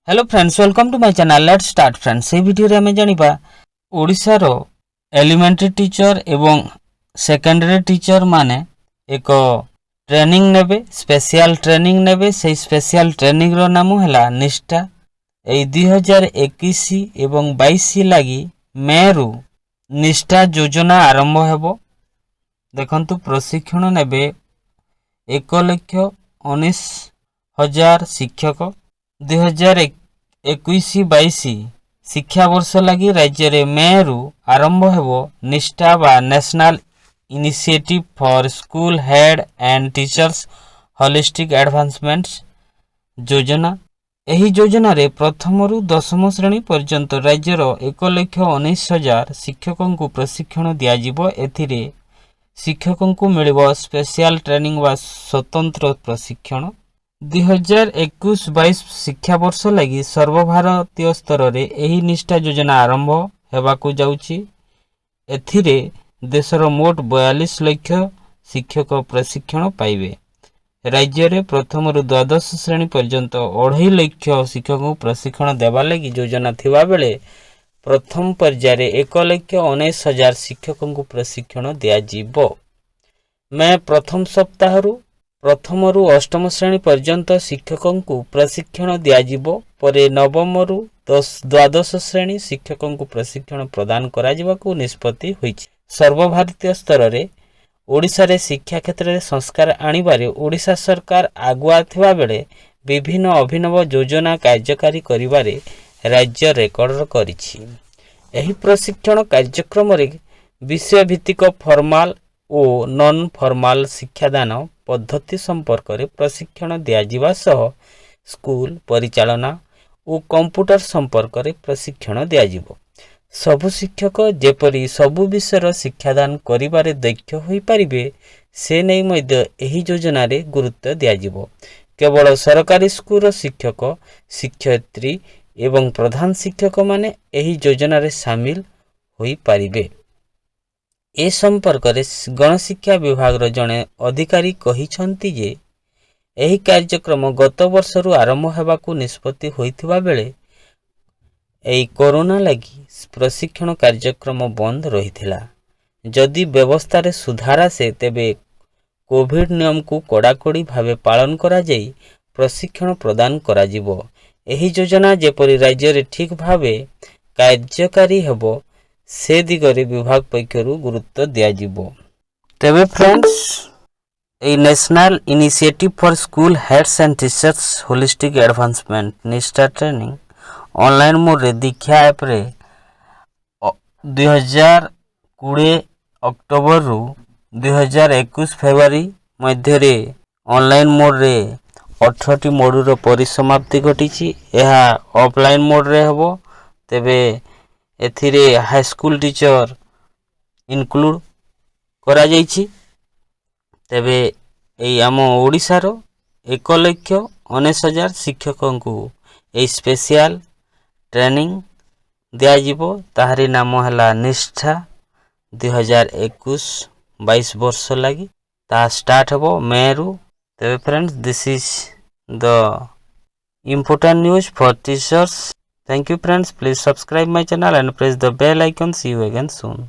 Hello friends, welcome to my channel. Let's start, friends. ଏହି ଭିଡ଼ିଓରେ ଆମେ ଜାଣିବା, ଓଡ଼ିଶାର ଏଲିମେଣ୍ଟାରୀ ଟିଚର ଏବଂ ସେକେଣ୍ଡାରୀ ଟିଚର ମାନେ ଏକ ଟ୍ରେନିଂ ନେବେ, ସ୍ପେଶିଆଲ ଟ୍ରେନିଂ ନେବେ। ସେଇ ସ୍ପେଶିଆଲ ଟ୍ରେନିଂର ନାମ ହେଲା ନିଷ୍ଠା। ଏଇ 2021 ଏବଂ 22 ଲାଗି ମେରୁ ନିଷ୍ଠା ଯୋଜନା ଆରମ୍ଭ ହେବ। ଦେଖନ୍ତୁ, ପ୍ରଶିକ୍ଷଣ ନେବେ 1,19,000 ଶିକ୍ଷକ। 2021-22 ଶିକ୍ଷାବର୍ଷ ଲାଗି ରାଜ୍ୟରେ ମେରୁ ଆରମ୍ଭ ହେବ ନିଷ୍ଠା ବା National Initiative for School Head and Teachers Holistic Advancement ଯୋଜନା। ଏହି ଯୋଜନାରେ ପ୍ରଥମରୁ ଦଶମ ଶ୍ରେଣୀ ପର୍ଯ୍ୟନ୍ତ ରାଜ୍ୟର 1,19,000 ଶିକ୍ଷକଙ୍କୁ ପ୍ରଶିକ୍ଷଣ ଦିଆଯିବ। ଏଥିରେ ଶିକ୍ଷକଙ୍କୁ ମିଳିବ ସ୍ପେଶିଆଲ ଟ୍ରେନିଂ ବା ସ୍ୱତନ୍ତ୍ର ପ୍ରଶିକ୍ଷଣ। 2021-22 ଶିକ୍ଷାବର୍ଷ ଲାଗି ସର୍ବଭାରତୀୟ ସ୍ତରରେ ଏହି ନିଷ୍ଠା ଯୋଜନା ଆରମ୍ଭ ହେବାକୁ ଯାଉଛି। ଏଥିରେ ଦେଶର ମୋଟ 42 ଲକ୍ଷ ଶିକ୍ଷକ ପ୍ରଶିକ୍ଷଣ ପାଇବେ। ରାଜ୍ୟରେ ପ୍ରଥମରୁ ଦ୍ୱାଦଶ ଶ୍ରେଣୀ ପର୍ଯ୍ୟନ୍ତ 2.5 ଲକ୍ଷ ଶିକ୍ଷକଙ୍କୁ ପ୍ରଶିକ୍ଷଣ ଦେବା ଲାଗି ଯୋଜନା ଥିବାବେଳେ ପ୍ରଥମ ପର୍ଯ୍ୟାୟରେ 1,19,000 ଶିକ୍ଷକଙ୍କୁ ପ୍ରଶିକ୍ଷଣ ଦିଆଯିବ। ମେ ପ୍ରଥମ ସପ୍ତାହରୁ ପ୍ରଥମରୁ ଅଷ୍ଟମ ଶ୍ରେଣୀ ପର୍ଯ୍ୟନ୍ତ ଶିକ୍ଷକଙ୍କୁ ପ୍ରଶିକ୍ଷଣ ଦିଆଯିବ। ପରେ ନବମରୁ ଦ୍ୱାଦଶ ଶ୍ରେଣୀ ଶିକ୍ଷକଙ୍କୁ ପ୍ରଶିକ୍ଷଣ ପ୍ରଦାନ କରାଯିବାକୁ ନିଷ୍ପତ୍ତି ହୋଇଛି। ସର୍ବଭାରତୀୟ ସ୍ତରରେ ଓଡ଼ିଶାରେ ଶିକ୍ଷା କ୍ଷେତ୍ରରେ ସଂସ୍କାର ଆଣିବାରେ ଓଡ଼ିଶା ସରକାର ଆଗୁଆ ଥିବାବେଳେ ବିଭିନ୍ନ ଅଭିନବ ଯୋଜନା କାର୍ଯ୍ୟକାରୀ କରିବାରେ ରାଜ୍ୟ ରେକର୍ଡ କରିଛି। ଏହି ପ୍ରଶିକ୍ଷଣ କାର୍ଯ୍ୟକ୍ରମରେ ବିଷୟଭିତ୍ତିକ ଫର୍ମାଲ ଓ ନନ୍ ଫର୍ମାଲ ଶିକ୍ଷାଦାନ ପଦ୍ଧତି ସମ୍ପର୍କରେ ପ୍ରଶିକ୍ଷଣ ଦିଆଯିବା ସହ ସ୍କୁଲ ପରିଚାଳନା ଓ କମ୍ପ୍ୟୁଟର ସମ୍ପର୍କରେ ପ୍ରଶିକ୍ଷଣ ଦିଆଯିବ। ସବୁ ଶିକ୍ଷକ ଯେପରି ସବୁ ବିଷୟର ଶିକ୍ଷାଦାନ କରିବାରେ ଦକ୍ଷ ହୋଇପାରିବେ, ସେ ନେଇ ମଧ୍ୟ ଏହି ଯୋଜନାରେ ଗୁରୁତ୍ୱ ଦିଆଯିବ। କେବଳ ସରକାରୀ ସ୍କୁଲର ଶିକ୍ଷକ, ଶିକ୍ଷୟିତ୍ରୀ ଏବଂ ପ୍ରଧାନ ଶିକ୍ଷକମାନେ ଏହି ଯୋଜନାରେ ସାମିଲ ହୋଇପାରିବେ। ଏ ସମ୍ପର୍କରେ ଗଣଶିକ୍ଷା ବିଭାଗର ଜଣେ ଅଧିକାରୀ କହିଛନ୍ତି ଯେ, ଏହି କାର୍ଯ୍ୟକ୍ରମ ଗତ ବର୍ଷରୁ ଆରମ୍ଭ ହେବାକୁ ନିଷ୍ପତ୍ତି ହୋଇଥିବା ବେଳେ ଏହି କରୋନା ଲାଗି ପ୍ରଶିକ୍ଷଣ କାର୍ଯ୍ୟକ୍ରମ ବନ୍ଦ ରହିଥିଲା। ଯଦି ବ୍ୟବସ୍ଥାରେ ସୁଧାର ଆସେ, ତେବେ କୋଭିଡ ନିୟମକୁ କଡ଼ାକଡ଼ି ଭାବେ ପାଳନ କରାଯାଇ ପ୍ରଶିକ୍ଷଣ ପ୍ରଦାନ କରାଯିବ। ଏହି ଯୋଜନା ଯେପରି ରାଜ୍ୟରେ ଠିକ୍ ଭାବେ କାର୍ଯ୍ୟକାରୀ ହେବ, ସେ ଦିଗରେ ବିଭାଗ ପକ୍ଷରୁ ଗୁରୁତ୍ୱ ଦିଆଯିବ। ତେବେ ଫ୍ରେଣ୍ଡସ୍, ଏଇ National Initiative for School Heads and Teachers Holistic Advancement ନିଷ୍ଠା ଟ୍ରେନିଂ ଅନଲାଇନ୍ ମୋଡ଼ରେ ଦୀକ୍ଷା ଆପ୍ରେ 2020 ଅକ୍ଟୋବରରୁ 2021 ଫେବୃଆରୀ ମଧ୍ୟରେ ଅନଲାଇନ୍ ମୋଡ଼ରେ 18ଟି ମୋଡ଼ର ପରିସମାପ୍ତି ଘଟିଛି। ଏହା ଅଫଲାଇନ୍ ମୋଡ଼ରେ ହେବ। ତେବେ ଏଥିରେ ହାଇସ୍କୁଲ ଟିଚର ଇନକ୍ଲୁଡ଼ କରାଯାଇଛି। ତେବେ ଏଇ ଆମ ଓଡ଼ିଶାର 1,19,000 ଶିକ୍ଷକଙ୍କୁ ଏଇ ସ୍ପେଶିଆଲ ଟ୍ରେନିଂ ଦିଆଯିବ। ତାହାରି ନାମ ହେଲା ନିଷ୍ଠା। 2021-22 ବର୍ଷ ଲାଗି ତାହା ଷ୍ଟାର୍ଟ ହେବ ମେରୁ। ତେବେ friends, this is the important news for teachers. Thank you, friends. Please subscribe my channel and press the bell icon. See you again soon.